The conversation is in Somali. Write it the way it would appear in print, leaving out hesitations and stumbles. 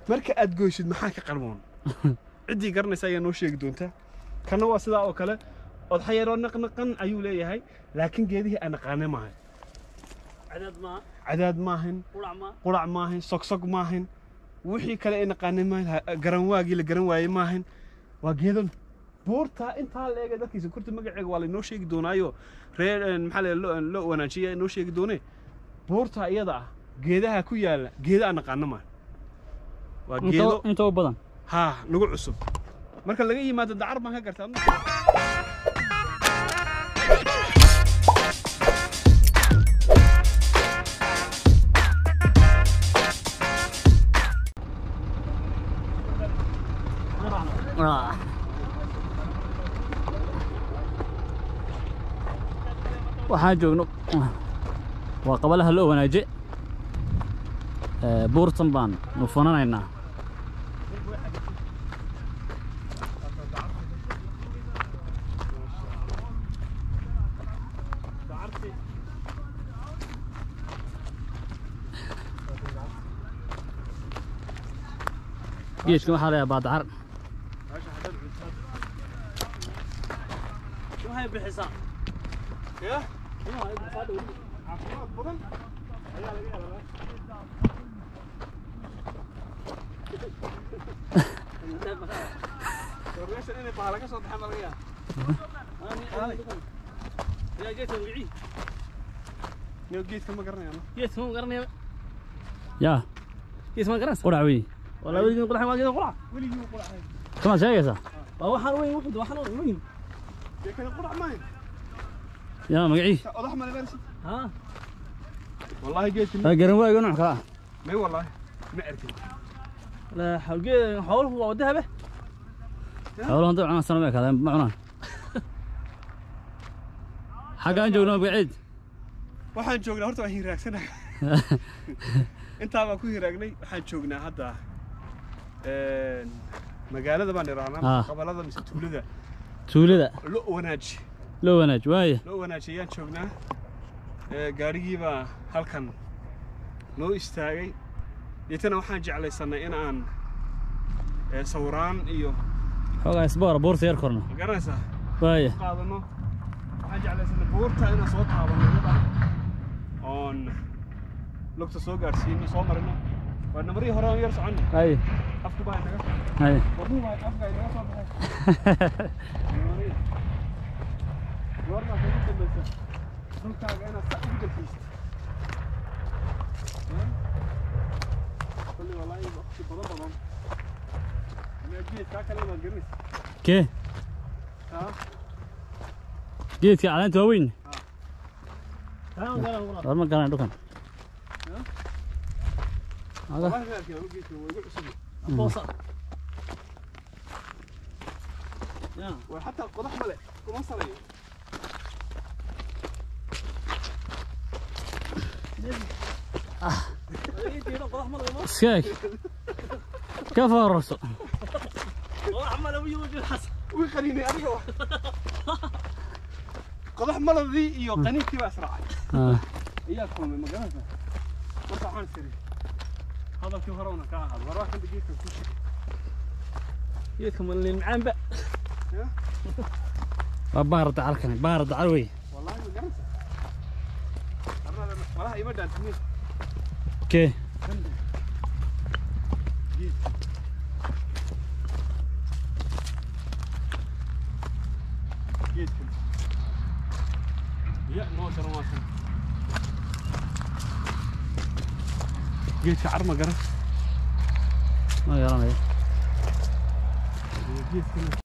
Marka aad goysid maxaa ka qarmoon? Ciddii garanaysa ayaa noo sheegi doonta. Kana waa sidaa oo kale, odxa yaroo naqnaqan ayuu leeyahay, laakiin geedihii aan naqaanay maahan. Cadaad maaha. Cadaad maahan. Qurac maaha. Qurac maahan, sogsog maahan, wixii kale ay naqaanay maahan, garan waagii la garan waayey maahan. Waa geedo buurta intaa la eegay dadkiisa kurta magaceega waa lainoo sheegi doonaayo, reer maxaa la loo wanaajiya inoo sheegi doonee. Buurta iyada ah geedaha ku yaala geeda aan naqaano maahan, waa geedo inta u badan haa nagu cusub. Marka laga yimaado dacar baan ka gartaa. Waxaan joogno waa qabalaha loo wanaaje. Buurtan baan nufananaynaa. Geedkan waxaa la yaabaa dacar. Waxay bixisaa ya caafimaad badan ayaa laga helaa. Meeshan inay bahala ka soo baxaan baa laga yaabaa. Yaa geedka magacii? Niyo geedka ma garanayaan. Geedka ma garanaya. Yaa geedka ma garanaysa? Qurac wey. Walaa weligii qurac waa geedka qurac. Weligii wuu quracay. Kama sheegaysaa? Waa waxaan weyn, wuxuu waxaan weyn. Geedkani qurac maahan. Yaa magacii? Odax ma leedahay? Ha. Wallahi geedka waa garan waaga nooc kala ah. May wallahi ma arkin. La xawl geed xooluhu waa dahabe. Xooluhu hadday cunaan sana ma ekaadeen, ma cunaan. Xaggaan joogno magaciid? Waxaan joognaa horta waan hiraagsanahay. Intaa baan ku hiraagnay. Waxaan joognaa hadda magaalada baan irahnaa, qabalada mise tuulada? Tuulada lo wanaaji. Loo wanaaj waaya. Lo wanaaji ayaan joognaa. Gaarigii baa halkan noo istaagay. Deetana waxaan jeclaysanay in aan sawiraan iyo xoogaa isboora buurta yar korno. Ma garanaysaa? Waaya. Qaadano. Waxaan jeclaysanay buurta inaan soo taabano iyada oon lugta soo gaadhsiino, soo marino. Waa namarihii hore oon yar soconno. Hay. Afku baa inaga hay wadnuhu baa afka inaga soo baxay. Namarihii goormaa kugu dambaysa dhulkaaga inaad sa ugu dalxiisto? Kulli wallaahi waqti badan badan. Anaa geedkaa kale maad garanaysa? Kee? Haa. Geedka caleenta waaweyn war ma garanay dhulkan. Wallahi ma arkin anigu geedka, waa igu cusub. Boosa. Ya. Waa xataa qodax male kuma salayo. Iska eeg ka foorarso. Qodax male wiil xasan. Wii qaniinay adiga. Qodax maladii iyo qaniinkii baa israacay. Iyaa kulmay, ma garanaysaa? Marka waxaan siri hadalkii hore una ka ahaado war waxaan geedkan ku sheegay. Geedka ma liin macaan ba. Waa baar dacarkani, baar dacar wey. Wallahi ma garanaysaa? Arnada malaha ima dhaantimin. Kee? Geedka geedkan ya noo garan waa kan geedka car ma garan. Ma garanayo. Geedkan.